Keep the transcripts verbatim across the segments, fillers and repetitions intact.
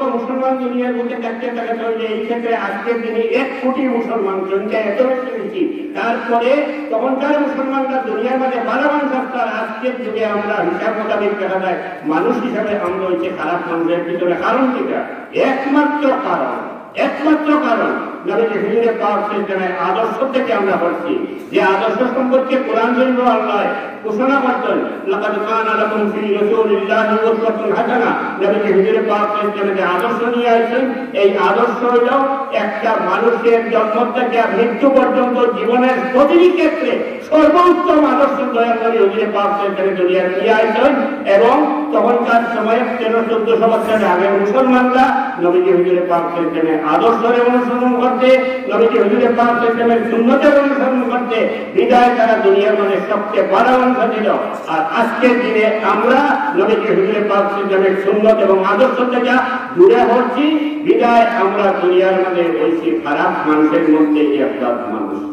মুসলমান দুনিয়ার বুকে থাকতে থাকে, তাহলে এই ক্ষেত্রে আজকের দিনে এক কোটি মুসলমান সংখ্যা এত বেশি হয়েছি। তারপরে তখনকার মুসলমানরা দুনিয়ার মাঝে বারো মাস থাকতাম, আজকের যুগে আমরা হিসাব মোতাবেক দেখা যায় মানুষ হিসাবে আমরা হইছে খারাপ মানুষের পিছনে। কারণ কিটা? একমাত্র কারণ, একমাত্র কারণ নবীজি হুজুরে পাক সাল্লাল্লাহু আলাইহি ওয়াসাল্লামের আদর্শ থেকে আমরা হচ্ছি, যে আদর্শ সম্পর্কে কোরআন শরীফে আল্লাহ ঘোষণা করছেন, "লাকাদ কানা লাকুম ফি রাসূলিল্লাহি উসওয়াতুন হাসানাহ।" নবীজি হুজুরে পাক সাল্লাল্লাহু আলাইহি ওয়াসাল্লাম যে আদর্শ নিয়ে আইছেন, এই আদর্শ হইল একটা মানুষের জন্ম থেকে মৃত্যু পর্যন্ত জীবনের প্রতিটি ক্ষেত্রে সর্বোত্তম আদর্শ দয়াল নবী হুজুরে পাক সাল্লাল্লাহু আলাইহি ওয়াসাল্লাম দুনিয়াত নিয়ে আইছেন। এবং তখনকার সময় তেরো চোদ্দশো বছর আগে মুসলমানরা নবীজি হুজুরে পাক সাল্লাল্লাহু আলাইহি ওয়াসাল্লামের আদর্শরে অনুসরণ করতে, নবীজি হুজুরে পাক সাল্লাল্লাহু আলাইহি ওয়াসাল্লামের সুন্নতের অনুসরণ করতে, বিদায় তারা দুনিয়ার মধ্যে সবচেয়ে বড় অংশ ছিল। আর আজকের দিনে আমরা নবীজি হুজুরে পাক সাল্লাল্লাহু আলাইহি ওয়াসাল্লামের সুন্নত এবং আদর্শ থেকে দূরে হচ্ছি, বিদায় আমরা দুনিয়ার মধ্যে হইছি খারাপ মানুষের মধ্যে একটা মানুষ।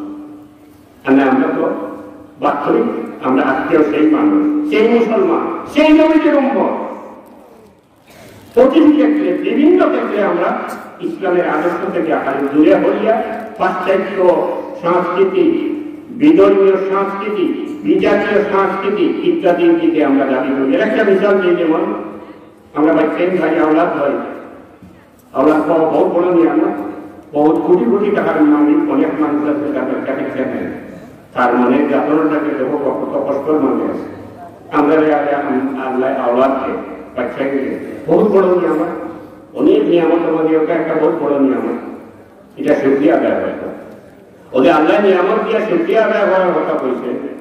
আর না, আমরা তো বাস্তবিক, আমরা আজকেও সেই মানুষ, সেই মুসলমান, সেই নবীজির উম্মত। প্রতিটি ক্ষেত্রে, বিভিন্ন ক্ষেত্রে আমরা ইসলামের আদর্শ থেকে খালি দূরে হইয়া পাশ্চাত্য সংস্কৃতি, বিধর্মীয় সংস্কৃতি, বিজাতীয় সংস্কৃতি ইত্যাদির দিকে আমরা দাবি করি। এর একটা মিশাল দিই, যেমন আমরা বাচ্চাইন ভাই, আওলাদ ভাই, আওলাদ পাওয়া বহুত বড় নিয়ামত। বহুত কোটি কোটি টাকার মালিক অনেক মানুষ আছে, তার বাচ্চা কাচ্চা নাই। তার মনের যাতনাটাকে দেখো, কত কষ্টর মধ্যে আছে। আমরা যে আগে আম-, আল্লাহ আওলাদকে, বাচ্চাকে, বহুত বড় নিয়ামত, অনেক নিয়ামত আমাদের, ওটা একটা বহুত বড় নিয়ামত। এটা শুকরিয়া আদায় করতে। ওদের আল্লাহ নিয়ামত দিয়ে শুকরিয়া আদায় করার কথা কইছে।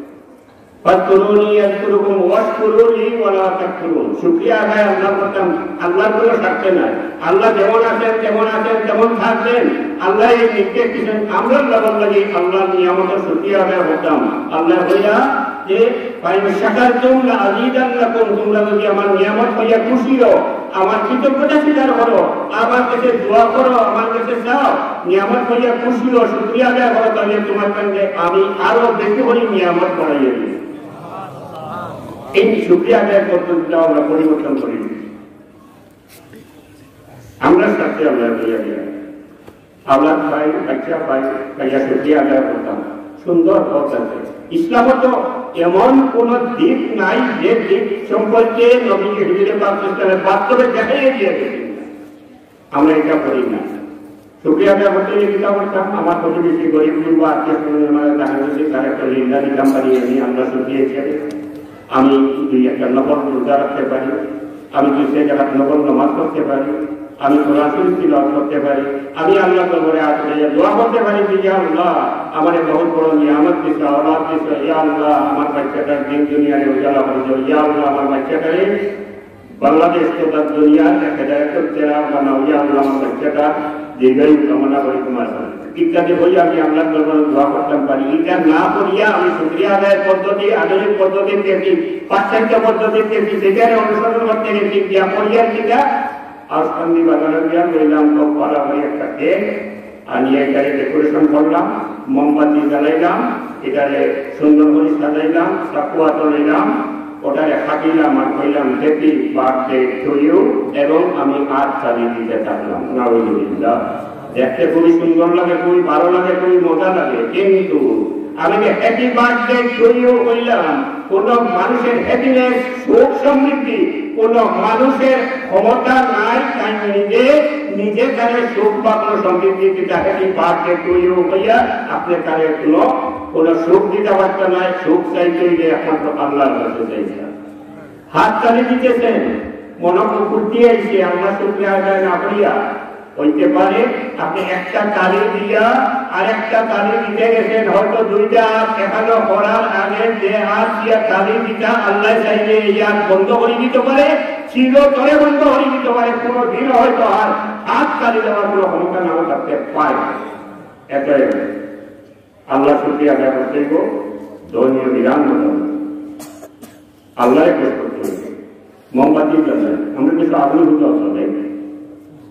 "ফাজকুরুনি আযকুরকুম ওয়াশকুরু লি ওয়ালা তাকফুরুন।" শুকরিয়া আদায় আল্লাহর করতাম, আল্লাহর কোনো স্বার্থে নাই। আল্লাহ যেমন আছেন, তেমন আছেন, তেমন থাকবেন। আল্লাহ এই নির্দেশ দিচ্ছেন, আমরা আল্লাহর লাগি আল্লাহর নিয়ামতের শুকরিয়া আদায় করতাম। আল্লাহ বললা যে, "ফাইন শাকারতুম লা আযীদান্নাকুম", তোমরা যদি আমার নিয়ামত পাইয়া খুশি হও, আমার কৃতজ্ঞতা স্বীকার করো, আমার কাছে দোয়া করো, আমার কাছে চাও, নিয়ামত পাইয়া খুশি হও, শুকরিয়া আদায় করো, তাহলে তোমার সঙ্গে আমি আরো বেশি করে নিয়ামত বাড়াইয়া দিই। এই শুকরিয়া আদায় পদ্ধতিটা আমরা পরিবর্তন করি। আমরা সাথে আমরা দিয়া দিয়া আওলাদ পাই, বাচ্চা পাই, পাইয়া শুকরিয়া আদায় করতাম। সুন্দর পথ আছে। ইসলামে তো এমন কোন দিক নাই যে দিক সম্পর্কে নবীজি হুজুরে পাক সাল্লাল্লাহু আলাইহি ওয়াসাল্লাম বাস্তবে দেখাইয়া দিয়ে গেছেন। আমরা এটা করি না। শুকরিয়া আদায় করতে গিয়ে কিতা করতাম, আমার প্রতিবেশী গরিব গুরবা আত্মীয় স্বজন, আমরা দেখা গেছে তার একটা ঋণদানি কোম্পানি, আমি আমরা শুকরিয়া হিসেবে আমি দুই একটা নফল রোজা রাখতে পারি, আমি দুই চার রাকাত নফল নামাজ করতে পারি, আমি কোরআন শরীফ তিলাওয়াত করতে পারি, আমি আল্লাহর দরবারে হাত উঠাইয়া দোয়া করতে পারি যে, "ইয়া আল্লাহ, আমারে বহুত বড় নিয়ামত দিছো, আওলাদ দিছো, ইয়া আল্লাহ, আমার বাচ্চাটার দিন দুনিয়ারে উজালা করে দাও, ইয়া আল্লাহ, আমার বাচ্চাটারে বাংলাদেশ তথা দুনিয়ার হেদায়েতের চেরা বানাও, ইয়া আল্লাহ, আমার বাচ্চাটা দীর্ঘায়ু কামনা করি তোমার কাছে।" ইত্যাদি বলি আমি আল্লাহর দরবারে দোয়া করতাম পারি। এটা না করিয়া আমি শুকরিয়া আদায়ের পদ্ধতি, আধুনিক পদ্ধতির গেছি, পাশ্চাত্য পদ্ধতির গেছি, সেখানে অনুসরণ করতে গেছি, গিয়া করিয়ার কিতা আর সন্ধি বাজারে গিয়া লইলাম, খুব ভালো করে একটা কেক আনিয়া এটারে ডেকোরেশন করলাম, মোমবাতি জ্বালাইলাম, এটারে সুন্দর করে সাজাইলাম, সাকুয়া তুলিলাম, ওটারে হাঁটিলাম আর কইলাম, "Happy birthday to you", এবং আমি হাত তালি দিতে থাকলাম। নাউজুবিল্লাহ। দেখতে খুবই সুন্দর লাগে, খুবই ভালো লাগে, খুবই মজা লাগে, কিন্তু আমি যে "Happy birthday to you" কইলাম, কোন মানুষের হ্যাপিনেস, সুখ সমৃদ্ধি, কোন মানুষের ক্ষমতা নাই তাই নিজে নিজে তারে সুখ বা কোনো সমৃদ্ধি দিতে, "Happy birthday to you" কইয়া আপনি তারে কোনো কোনো সুখ দিতে পারতে নাই। সুখ চাইতে হইলে একমাত্র আল্লাহর কাছে চাইতে। হাত তালি দিতেছেন, মনে কুকুরটি আইছে, আল্লাহ শুকরিয়া আদায় না করিয়া। হইতে পারে আপনি একটা তালি দিয়া আর একটা তালি দিতে গেছেন, হয়তো দুইটা হাত এখানো করার আগে যে হাত দিয়া তালি দিতা আল্লাহ চাইলে এই হাত বন্ধ করে দিতে পারে, চিরতরে বন্ধ করে দিতে পারে। কোনো দিন হয়তো আর হাত তালি দেওয়ার কোনো ক্ষমতা নাও থাকতে পারে। এটাই আল্লাহ শুকরিয়া আদায় করতে হইব ধর্মীয় বিধান মতো। আল্লাহরে খুশ করতে হইব। মোমবাতি জ্বালায়, আমরা কিছু আগুন হতে হবে,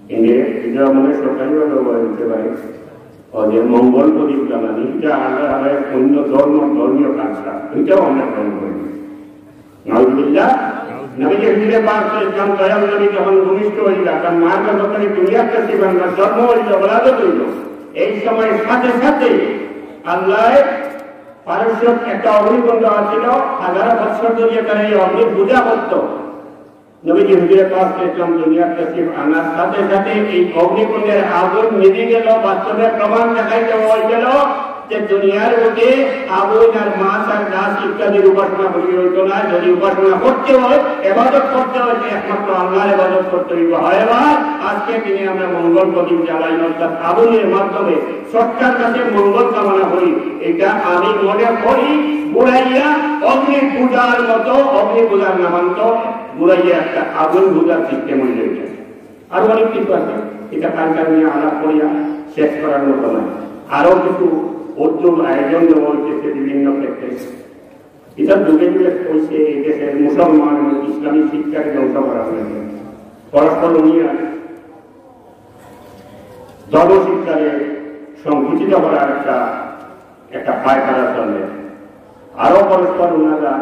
কিন্তু এটা আমাদের সরকারিভাবে ব্যবহার করতে পারি। ওই যে মঙ্গল প্রদীপ জ্বালানি, এটা আলাদা আলাদা অন্য ধর্ম, ধর্মীয় কাজটা, এটাও আমরা গ্রহণ করি। নাউজুবিল্লাহ। নবীজি হুজুরে পাক সাল্লাল্লাহু আলাইহি ওয়াসাল্লাম দয়াল নবী যখন ভূমিষ্ঠ হইলা, তার মার গর্ভ থেকে দুনিয়াত তশরিফ আনলা, জন্ম হইল, ওলাদত হইল, এই সময় সাথে সাথে আল্লাহ পারস্যত একটা অগ্নিকুণ্ড আছিল, হাজারো বছর ধরে তারা এই অগ্নি পূজা করত। নবীজি হুজুরে পাক সাল্লাল্লাহু আলাইহি ওয়াসাল্লাম দুনিয়াত তশরিফ আনার সাথে সাথে এই অগ্নিকুণ্ডের আগুন নিভে গেল, বাস্তবে প্রমাণ দেখাই দেওয়া হয়ে গেল যে দুনিয়ার বুকে আগুন আর মাছ আর গাছ ইত্যাদির উপাসনা করি হইতো না। যদি উপাসনা করতে হয়, এবাদত করতে হয়, তো একমাত্র আল্লাহর এবাদত করতে হইবে। হয় এবার আজকে দিনে আমরা মঙ্গল প্রদীপ জ্বালাই, অর্থাৎ আগুনের মাধ্যমে সত্তার কাছে মঙ্গল কামনা করি। এটা আমি মনে করি বুড়াইয়া অগ্নি পূজার মতো, অগ্নি পূজার নামান্তর বুড়াইয়া একটা আগুন পূজার সিস্টেম হয়ে গেছে। আরো অনেক কিছু আছে, এটা কালকে নিয়ে আলাপ করিয়া শেষ করার মতো নয়। আরো কিছু উদ্যোগ আয়োজন দেওয়া হইতেছে বিভিন্ন ক্ষেত্রে। এটা যুগে যুগে হয়েছে এই দেশের মুসলমান এবং ইসলামী শিক্ষাকে ধ্বংস করা হয়েছে। পরস্পর নিয়ে ধর্ম শিক্ষাকে সংকুচিত করার একটা, একটা পায়তারা চলে। আরো পরস্পর ওনারা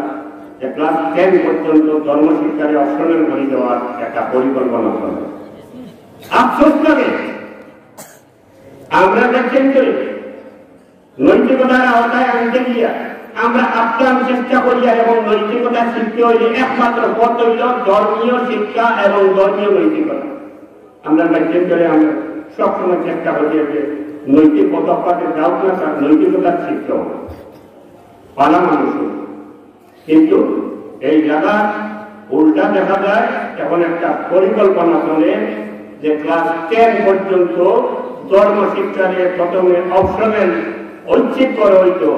যে ক্লাস টেন পর্যন্ত ধর্ম শিক্ষাকে অপশনাল করে দেওয়ার একটা পরিকল্পনা চলে। আফসোস লাগে, আমরা দেখছেন যে নৈতিকতার আওতায় আনতে গিয়া আমরা আপ্রাণ চেষ্টা করিয়া এবং নৈতিকতা শিখতে হইলে একমাত্র পথ হইল ধর্মীয় শিক্ষা এবং ধর্মীয় নৈতিকতা। আমরা মাধ্যম করে আমরা সবসময় চেষ্টা করি যে নৈতিক পদক্ষেপে যাও না, তার নৈতিকতা শিখতে হবে। পালা মানুষ। কিন্তু এই জায়গা উল্টা দেখা যায়, এখন একটা পরিকল্পনা চলে যে ক্লাস টেন পর্যন্ত ধর্ম শিক্ষারে প্রথমে অপশনাল, ঐচ্ছিক করা হইতো।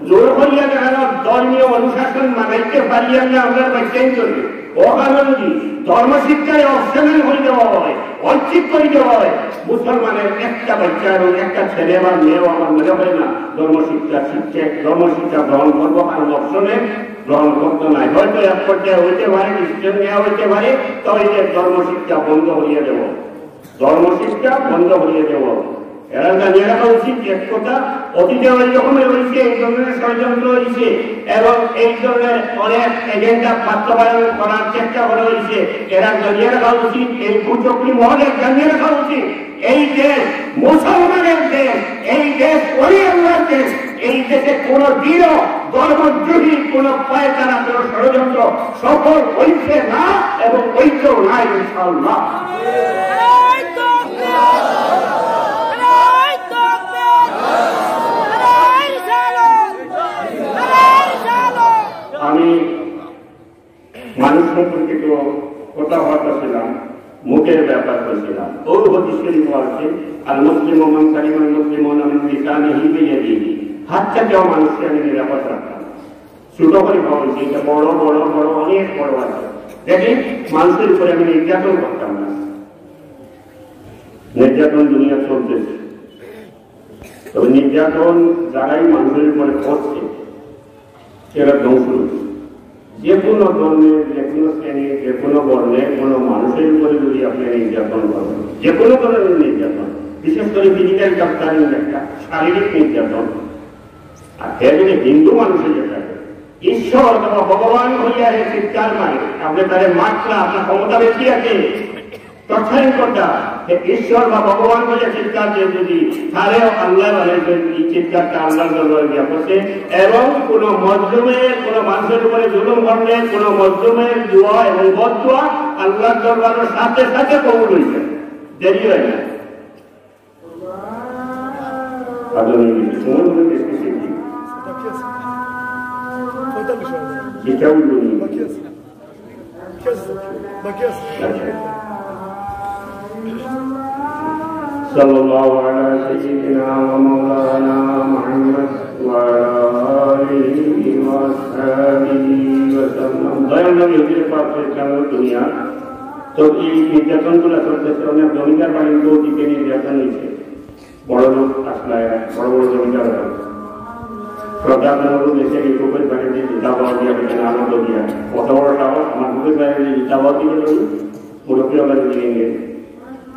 জোর করিয়া দেখানো ধর্মীয় অনুশাসন মানাইতে পারিয়া না আমরা বাচ্চাই করি। ও কারণে যদি ধর্ম শিক্ষায় অপশনাল করে দেওয়া হয়, ঐচ্ছিক করে দেওয়া হয়, মুসলমানের একটা বাচ্চা এবং একটা ছেলে বা মেয়েও আমার মনে হয় না ধর্ম শিক্ষা শিখছে, ধর্ম শিক্ষা গ্রহণ করবো, কারণ অপশনে গ্রহণ করতো নাই। হয়তো এক পর্যায়ে হইতে পারে, ডিসিশন নেওয়া হইতে পারে, তবে যে ধর্ম শিক্ষা বন্ধ হইয়া দেব, ধর্ম শিক্ষা বন্ধ হইয়া দেব। এরা জানিয়ে রাখা উচিত এক কথা, অতীতে ওই রকমের হয়েছে, এই ধরনের ষড়যন্ত্র হয়েছে এবং এই ধরনের অনেক এজেন্ডা বাস্তবায়ন করার চেষ্টা করা হয়েছে। এরা জানিয়ে রাখা উচিত, এই কুচক্রী মহলে জানিয়ে রাখা উচিত, এই দেশ মুসলমানের দেশ, এই দেশ ওলি আল্লাহর দেশ, এই দেশে কোনো দিনও ধর্মদ্রোহী কোনো পায়তারা, কোনো ষড়যন্ত্র সফল হইছে না এবং হইতেও না, ইনশাআল্লাহ। আমি মানুষ সম্পর্কিত কথাবার্তা ছিলাম, মুখের ব্যাপার বলছিলাম। ও হাদিস শরীফ আছে, "আল মুসলিমু মান সালিমাল মুসলিমুনা মিন লিসানিহি ওয়া ইয়াদিহি।" হাত থাকেও মানুষকে আমি নিরাপদ রাখতাম। ছোট করে ভাবছি, এটা বড়, বড়, বড়, অনেক বড় আছে। দেখেন, মানুষের উপরে আমি নির্যাতন করতাম না। নির্যাতন দুনিয়া চলতেছে। তবে নির্যাতন যারাই মানুষের উপরে করছে, এরা ধ্বংস হচ্ছে। যে কোনো ধর্মের, যে কোনো শ্রেণীর, যে কোনো বর্ণের কোনো মানুষের উপরে যদি আপনি নির্যাতন করেন, যে কোনো ধরনের নির্যাতন, বিশেষ করে ফিজিক্যাল টর্চারিং একটা শারীরিক নির্যাতন, আর সে যদি হিন্দু মানুষের যেটা, ঈশ্বর অথবা ভগবান হইয়া হে চিৎকার মারে, আপনি তারে মারলা, আপনার ক্ষমতা বেশি আছে, টর্চারিং করতা, যে ঈশ্বর বা ভগবান বলে চিৎকার দিয়ে যদি তারেও আল্লাহ বলে যে এই চিৎকারটা আল্লাহর দরবারে গিয়া পৌঁছে, এবং কোনো মজলুমের, কোনো মানুষের উপরে জুলুম করলে কোনো মজলুমের দোয়া এবং বদদোয়া আল্লাহর দরবারের সাথে সাথে কবুল হয়ে যায়, দেরি হয় না। আগামী সময় মনে দেখতেছি কি? বাকি আছে। পঁয়তাল্লিশ মিনিট। বাকি আছে। বাকি আছে। বাকি আছে। আচ্ছা। সাল্লাল্লাহু আলা সাইয়্যিদিনা ওয়া মাওলানা মুহাম্মদ ওয়া আলা আলিহি ওয়া আসহাবিহি ওয়া সাল্লাম। দয়াল নবী হুজুরে পাক সাল্লাল্লাহু আলাইহি ওয়াসাল্লাম দুনিয়া। তো এই নির্যাতনগুলো চলতেছে, অনেক জমিদার বাড়ির বউ দিকে নির্যাতন হয়েছে। বড় লোক আসলে বড় বড় জমিদার হয়। প্রজাতন্ত্র দেশে এই পুকুর পাড়ে যে জিন্দাবাদ দিয়া, এখানে আনন্দ দিয়া, কত বড় সাহস, আমার পুকুর পাড়ে যে জিন্দাবাদ দিয়ে বলি, মুরব্বী আমার দিয়ে নিয়ে।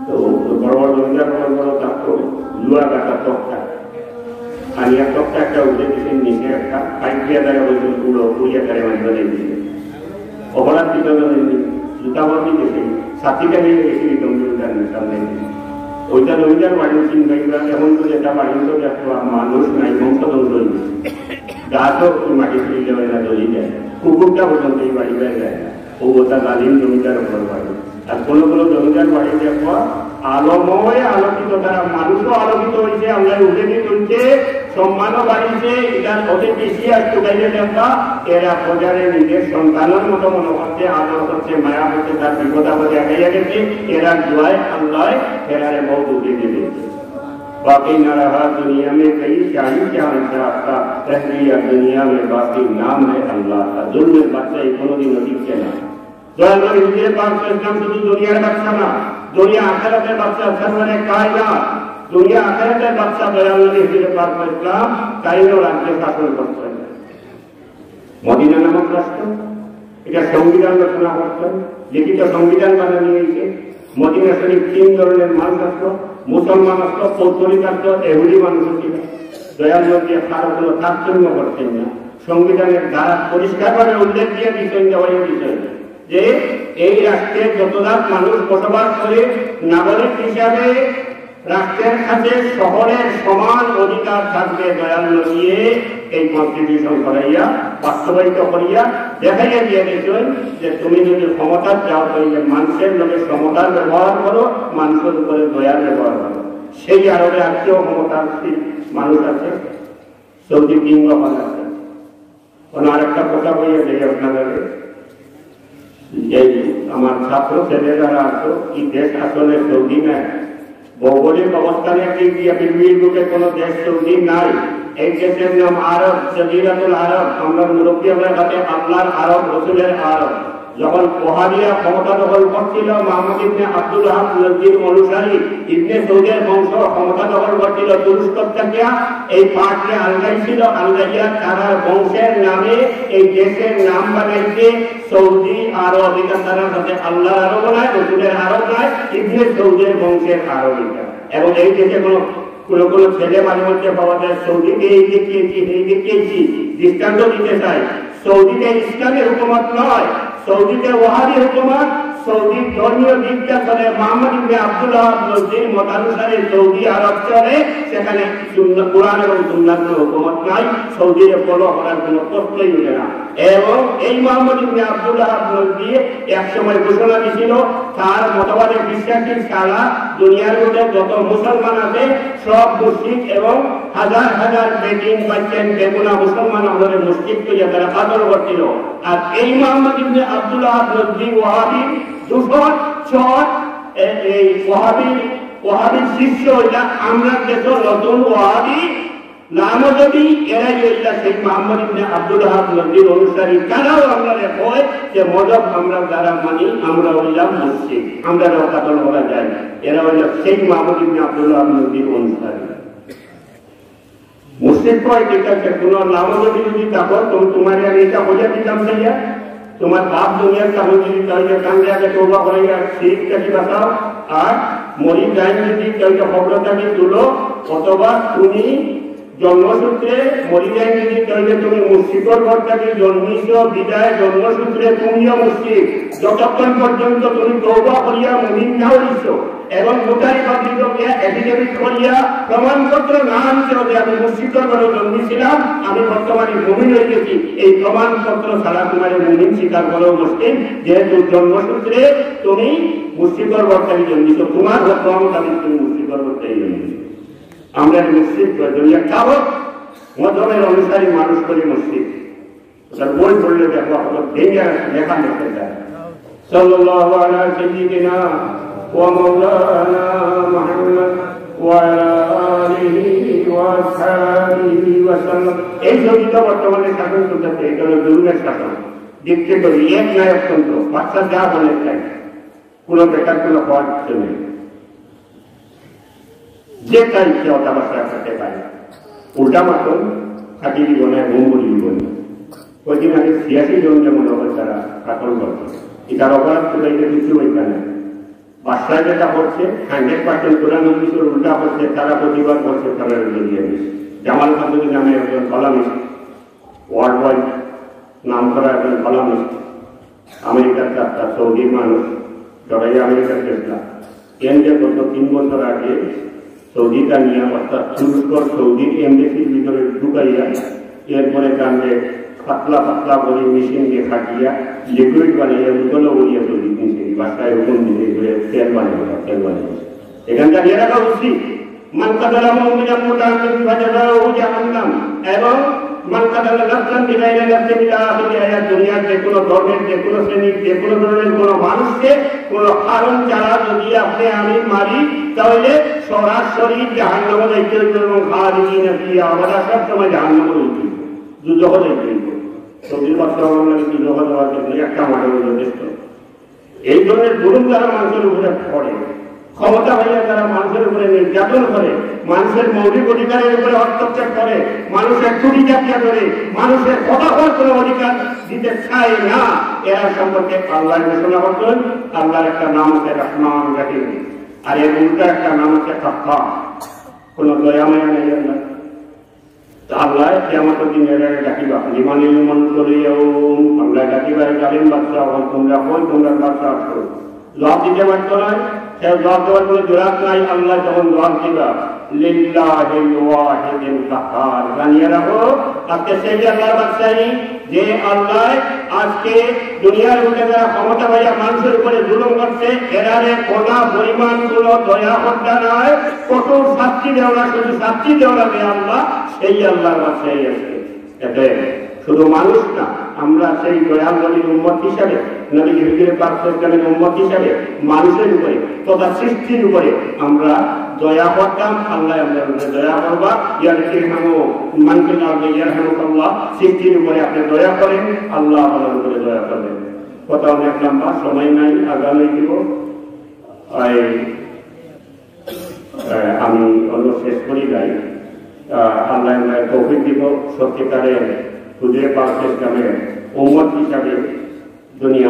তো বড় বড় জমিদার বড় বড় থাকতো, লুয়া কাটা তক্তা। আর এক তক্তা একটা উঠে দিছে, নিচে একটা পাইপ দিয়া দেখা হয়েছিল, পুরো পুড়িয়া তারে মাঝে দিয়ে দিছে। অপরাধ কিতা জানেননি? জুতা বদলি গেছে, ছাতি টানিয়া গেছে, জমিদার নিতাম নেই। ওইটা জমিদার বাড়ি চিনবাইবা, এমন করে একটা বাড়ির মধ্যে দেখবা মানুষ নাই, বংশধ্বংস হয়ে গেছে। গাছও একটু মাটি তুলে দেওয়া না, জ্বলি যায়। কুকুরটা পর্যন্ত এই বাড়ি বাইরে যায় না। ও ওটা জালিম জমিদার উপর বাড়ি। আর কোনো কোনো জমিদার বাড়ি দেখবা আলোময় আলোকিত, তারা মানুষও আলোকিত হয়েছে, আমরা উঠে তুলছে, সম্মানও বাড়িছে, এটার অতি বেশি আর তুকাইলে লেখা, এরা প্রজারে নিজের সন্তানের মতো মনে করছে, আদর করছে, মায়া করছে, তার বিপদ আপদে আগাইয়া গেছে, এরা দোয়ায় আল্লাহ এরারে বহুত উঠে দিবে। باقی نہ رہا دنیا میں کئی شاہی جہاں شاہ کا، رہ گیا دنیا میں باقی نام ہے اللہ کا۔ জুলুমের বাদশাহী কোনোদিনও টিকছে না। দয়াল নবী হুজুরে পাক সাল্লাল্লাহু আলাইহি ওয়াসাল্লাম শুধু দুনিয়ার বাদশা না, দুনিয়া আখেরাতের বাদশা, সরওয়ারে কায়নাত, দুনিয়া আখেরাতের বাদশা দয়াল নবী হুজুরে পাক সাল্লাল্লাহু আলাইহি ওয়াসাল্লাম তাইনও রাজ্যে শাসন করতেন। মদিনা নামক রাষ্ট্র, এটা সংবিধান রচনা করতেন, লিখিত সংবিধান বানানো হয়েছে। মদিনা শরীফ তিন ধরনের মানুষ আসতো, মুসলমান আসতো, পৌত্তলিক আসতো, এহুদি মানুষ ছিল। দয়াল নবী কারো কোনো তারতম্য করতেন না। সংবিধানের ধারা পরিষ্কারভাবে উল্লেখ দিয়ে দিচ্ছেন, দেওয়াই দিচ্ছেন যে এই রাষ্ট্রে যত জাত মানুষ বসবাস করে, নাগরিক হিসাবে রাষ্ট্রের কাছে সকলের সমান অধিকার থাকবে। দয়াল নবী এই কনস্টিটিউশন করাইয়া, বাস্তবায়িত করিয়া দেখাইয়া দিয়ে গেছেন যে তুমি যদি ক্ষমতা চাও, তাহলে মানুষের লগে সমতার ব্যবহার করো, মানুষের উপরে দয়ার ব্যবহার করো। সেই আরবে আজকেও ক্ষমতাশীল মানুষ আছে, সৌদি কিংবা আছে। এখন আরেকটা কথা বলে যাই আপনাদের, এই আমার ছাত্র ছেলে যারা আছো, এই দেশ আসলে সৌদি না। ভৌগোলিক অবস্থানের দিক দিয়ে পৃথিবীর বুকে কোনো দেশ সৌদি নাই। এই দেশের নাম আরব, জাজিরাতুল আরব। আমরা মুরব্বী আমরা কাছে আল্লাহর আরব, রসুলের আরব। যখন ওহাবিরা ক্ষমতা দখল করছিল, মোহাম্মদ ইবনে আব্দুল ওয়াহাব নজদির অনুসারী ইবনে সৌদের বংশ ক্ষমতা দখল করছিল তুরস্ক থেকে, এই পাহাড়কে আলগাইছিল, আলগাইয়া তারা বংশের নামে এই দেশের নাম বানাইছে সৌদি আরব। এটা তারা সাথে আল্লাহর আরব নাই, রসুলের আরব নাই, ইবনে সৌদের বংশের আরব এটা। এবং এই দেশে কোনো কোনো কোনো ছেলে মাঝে মধ্যে পাওয়া যায়, সৌদিতে এই দেখিয়েছি, এই দেখিয়েছি। দৃষ্টান্ত দিতে চাই, সৌদিতে ইসলামী হুকুমত নয়, সৌদিতে ওয়াহাবি হুকুমত। সৌদি ধর্মীয় দিকটা চলে মোহাম্মদ ইবনে আব্দুল ওয়াহাব নজদির মতানুসারে সৌদি আরব চলে, সেখানে সুন্নাহ, কোরআন এবং সুন্নাহর হুকুমত নাই। সৌদিরে ফলো করার কোনো প্রশ্নই উঠে না। এবং এই মোহাম্মদ ইবনে আব্দুল ওয়াহাব নজদি এক সময় ঘোষণা দিছিল, তার মতবাদে বিশ্বাসী সারা দুনিয়ার মধ্যে যত মুসলমান আছে, সব মুশরিক এবং হাজার হাজার বেদিন, বাইচ্চাইন, বেগুনা মুসলমান আমলরে মুশরিক কইয়া তারা কাতল করছিল। আর এই মোহাম্মদ ইবনে আব্দুল ওয়াহাব নজদি ওয়াহাবি, দূষর, চর, এ-, এই ওয়াহাবি, ওয়াহাবির শিষ্য, এটা আমরা দেশর নতুন ওয়াহাবি, লামজবি, এরাই হইলা সেই মোহাম্মদ ইবনে আব্দুল ওয়াহাব নজদির অনুসারী। তারাও আমরারে কয় যে মজহব আমরা যারা মানি, আমরা হইলাম মুশরিক, আমরারে কাতল করা যায় না। এরা হইলা সেই মোহাম্মদ ইবনে আব্দুল ওয়াহাব নজদির অনুসারী। মুশরিক কয়, ঠিক আছে, কোনো লামজবি যদি থাকো, তুমি, তোমার আর এটা বোঝা দিতাম চাইয়া, তোমার বাপ দুনিয়ার কাছে যদি তাহলে কান্দে আগে তওবা করে আর শিরিক থাকি বাঁচাও, আর মরি যায় যদি তাহলে কবর থাকি তুলো, অথবা তুমি জন্মসূত্রে মরি যায় যদি তাহলে তুমি মুশরিকর ঘর থাকি জন্মিছ, বিদায় জন্মসূত্রে তুমিও মুশরিক। যতক্ষণ পর্যন্ত তুমি তওবা করিয়া মুমিন না হইছ এবং নোটারি পাবলিককে এফিডেভিট করিয়া প্রমাণপত্র না আনছ যে আমি মুশরিকর ঘরে জন্মিছিলাম, আমি বর্তমানে মুমিন হয়ে গেছি, এই প্রমাণপত্র ছাড়া তোমার মুমিন স্বীকার করাও মুশকিল, যেহেতু জন্মসূত্রে তুমি মুশরিকর ঘর থাকি জন্মিছ, তোমার প্রমাণ মোতাবেক তুমি মুশরিকর ঘর থাকি জন্মিছ। আমরা মুশরিক বা দুনিয়া কাবত মজহবের অনুসারী মানুষ করে মুশরিক। ওটার বই পড়লে দেখবা, কত ডেঞ্জারাস লেখা লেখে যায়। সাল্লাল্লাহু আলা সাইয়্যিদিনা ওয়া মাওলানা মুহাম্মদ ওয়া আলা আলিহি ওয়া আসহাবিহি ওয়া সাল্লাম। এই সৌদিটা বর্তমানে শাসন চলতেছে, এটা হলো জুলুমের শাসন। দেখতে করি এক নায়কতন্ত্র, বাচ্চা যা বলে তাই, কোনো বেকার কোনো হওয়ার কিছু নেই। যে তাই সে কথাবার্তা করতে পারে, উল্টা মাতন খাটি দিব না, ঘুম দিব না। কয়দিন আগে ছিয়াশি জন যেমন হবে তারা কাতল করছে, এটার অপরাধ কোথায় কিছু হইতে না। বাদশায় যেটা করছে, হান্ড্রেড পার্সেন্ট কোরআন হাদিসের উল্টা করছে, তারা প্রতিবাদ করছে, তারা রেলিয়ে দিয়েছে। জামাল খান যদি নামে একজন কলামিস্ট, ওয়ার্ল্ড ওয়াইড নাম করা একজন কলামিস্ট, আমেরিকার ডাক্তার, সৌদির মানুষ, জড়াইয়া আমেরিকার গেছিলাম। এনরে গত তিন বছর আগে সৌদি তানিয়া, অর্থাৎ তুরস্কর সৌদির এমবেসির ভিতরে ঢুকাইয়া, এরপরে তানরে পাতলা পাতলা করে মেশিন দিয়া কাটিয়া লিকুইড বানাইয়া বোতলও করিয়া সৌদি নিছে। বাদশায় হুকুম দিছে, এগুলো তেল বানাইয়া, তেল বানাইয়া। এখানটা নিয়ে রাখা উচিত। মান কাতালা মুমিনান মুতাআম্মিদান ফাজাযাউহু জাহান্নাম, এবং মান কাতালা নাফসান বিগাইরি নাফসিন ইলা আখিরি আয়াত। দুনিয়ার যে কোনো ধর্মের, যে কোনো শ্রেণীর, যে কোনো ধরনের কোনো মানুষকে কোনো কারণ ছাড়া যদি আপনি আমি মারি, তাহলে সরাসরি জাহান্নামে যাইতে হইবে এবং খালিদিনা ফিহা আবাদা, সব সময় জাহান্নামে যাইতে হইবে, দুজখে যাইতে হইবে। সৌদির বাদশা আমার লাগে দুজখে যাওয়ার জন্য একটা মার্ডার যথেষ্ট। এই ধরনের জুলুম যারা মানুষের উপরে করে, ক্ষমতা হইয়া যারা মানুষের উপরে নির্যাতন করে, মানুষের মৌলিক অধিকারের উপরে হস্তক্ষেপ করে, মানুষের চুরি চাকরি করে, মানুষের কথা বলার কোনো অধিকার দিতে চায় না, এরা সম্পর্কে আল্লাহ ঘোষণা করছেন, আল্লাহর একটা নাম আছে রহমান রহিম, আর এর উল্টা একটা নাম আছে কাহ্হার। কোনো দয়া মায়া নেই আল্লাহ। তো আল্লাহ কিয়ামতের দিন এরা ডাকিবা, লিমানিল মুলকুল ইয়াউম, আল্লাহ ডাকিবা, "এই জালিম বাদশা, অখন তোমরা কই, তোমরা বাদশা আছো?" জবাব দিতে পারতো না, সে জবাব দেওয়ার কোনো জুরাত নাই। আল্লাহ যখন জবাব দিবা, "লিল্লাহিল ওয়াহিদিল কাহ্হার", জানিয়ে রাখো, আজকে সেই আল্লাহর বাদশাহী, যে আল্লাহ আজকে দুনিয়ার মধ্যে যারা ক্ষমতা পাইয়া মানুষের উপরে জুলুম করছে, এরারে কোনো পরিমাণ কোনো দয়া হত্যা নয়, কঠোর শাস্তি দেওয়া, শুধু শাস্তি দেওয়া লাগে আল্লাহ, সেই আল্লাহর বাদশাহী আছে। এতে শুধু মানুষ না, আমরা সেই দয়াল নবীর উম্মত হিসাবে, নবী হুজুরে পাক সাল্লাল্লাহু আলাইহি ওয়াসাল্লামের উম্মত হিসাবে মানুষের উপরে তথা সৃষ্টির উপরে আমরা দয়া করতাম, আল্লাহ আমাদের উপরে দয়া করবা। ইয়ারহামু মান ফিল আরদি ইয়ারহামুকাল্লাহ, সৃষ্টির উপরে আপনি দয়া করেন, আল্লাহ আপনার উপরে দয়া করবেন। কথা অনেক লম্বা, সময় নাই, আগামী দিব। এই, আহ, আমি অন্য শেষ করি যাই। আহ, আল্লাহ আমাদের তৌফিক দিব, সত্যিকারের হুজুরে পাক ইসলামের উম্মত হিসাবে দুনিয়া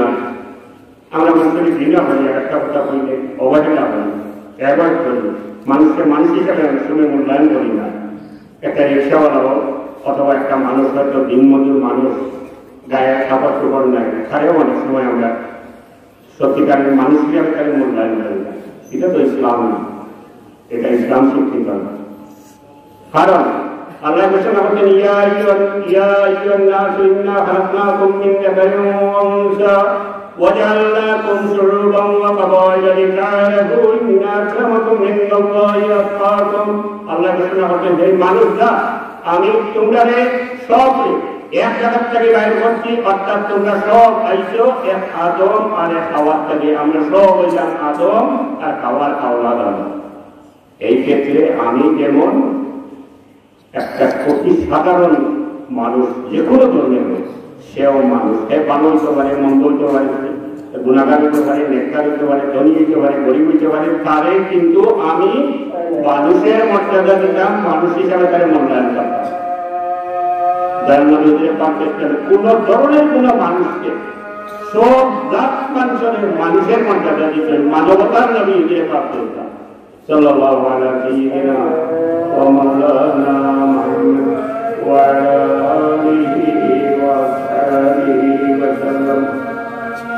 আমরা মানুষের ঘৃণা করি, একটা কথা বললে অবহেলা করি, অ্যাভয়েড করি, মানুষকে মানুষ হিসাবে অনেক সময় মূল্যায়ন করি না। একটা রিক্সাওয়ালাও অথবা একটা মানুষ হয়তো দিনমজুর মানুষ, গায়ে কাপড় চোপড় নাই, তারেও অনেক সময় আমরা সত্যিকারের মানুষ হিসাবে তাকে মূল্যায়ন করি না। এটা তো ইসলাম না, এটা ইসলাম শিক্ষিত না। কারণ আল্লাহ ঘোষণা করছেন, "ইয়া আইয়ুহান-, ইয়া আইয়ুহান নাসু ইন্না খালাকনাকুম মিন যাকারিন ওয়া উনসা ওয়া জাআলনাকুম শুউবান ওয়া কাবাইলা লিতাআরাফু, ইন্না আকরামাকুম ইনদাল্লাহি আতকাকুম।" আল্লাহ ঘোষণা করছেন, "হে মানুষ, যা, আমি তোমরারে সব এক জায়গা থেকে বাইর করছি, অর্থাৎ তোমরা সব আইছো এক আদম আর এক হাওয়ার থেকে, আমরা সব হইলাম আদম আর হাওয়ার আওলাদ আমরা।" এই ক্ষেত্রে আমি যেমন একটা অতি সাধারণ মানুষ, যে কোনো ধর্মের হোক, সেও মানুষ। সে ভালো হইতে পারে, মন্দ হইতে পারে, গুণাগার হইতে পারে, নেককার হইতে পারে, ধনী হইতে পারে, গরিব হইতে পারে, তারে কিন্তু আমি মানুষের মর্যাদা দিতাম, মানুষ হিসাবে তারে মূল্যায়ন করতাম। যার মধ্যে পাকিস্তানের কোনো ধরনের কোনো মানুষকে, সব জাত মানুষের, মানুষের মর্যাদা দিতেন, মানবতার নবী হিসেবে প্রাপ্ত হইতাম। সাল্লাল্লাহু আলা সাইয়্যিদিনা ওয়া মাওলানা মুহাম্মদ ওয়া আলা আলিহি ওয়া আসহাবিহি ওয়া সাল্লাম।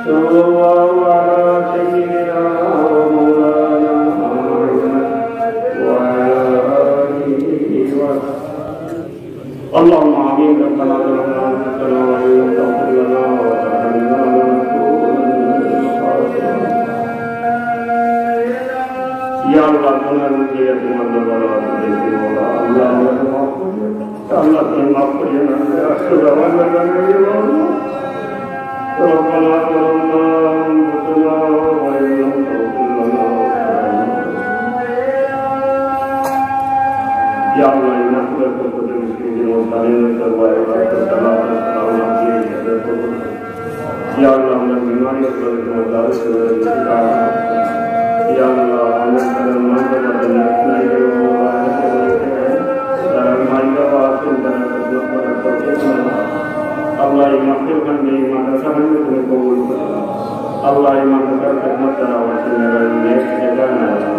সাল্লাল্লাহু আলা সাইয়্যিদিনা ওয়া মাওলানা মুহাম্মদ ওয়া আলা আলিহি ওয়া সাল্লাম। اللهم آمين. ربنا ظلمنا أنفسنا وإن لم تغفر لنا وترحمنا لنكونن من الخاسرين. ইয়া আল্লাহ, গুনার মধ্যে তোমার দরবারে হাত তুলেছি, আল্লাহ, আমরা মাফ করে দাও। আল্লাহ, তুমি মাফ করিও না। আল্লাহ, আল্লাহ, আল্লাহ, আল্লাহ। ربنا ظلمنا أنفسنا وإن لم تغفر لنا وترحمنا. ইয়া আল্লাহ, এই মাহফিলের পক্ষ থেকে মুসলিম মুসলিম মুসলিম মুসলিম মুসলিম মুসলিম মুসলিম ইয়া আল্লাহ, আমরা বিমারি অকলরে তোমার দারুল শিফা দান করো। ইয়া আল্লাহ, আমরা যারা মা বাবা দুনিয়াত নাই রে বাবা, তারা মা বাবা আছেন, তারা খেদমত করার তৌফিক দান করো। আল্লাহ, এই মাহফিল খান, এই মাদ্রাসা খান তুমি কবুল করো। আল্লাহ, এই মাদ্রাসার খেদমত যারা আছেন, এরা নেক জায়গা না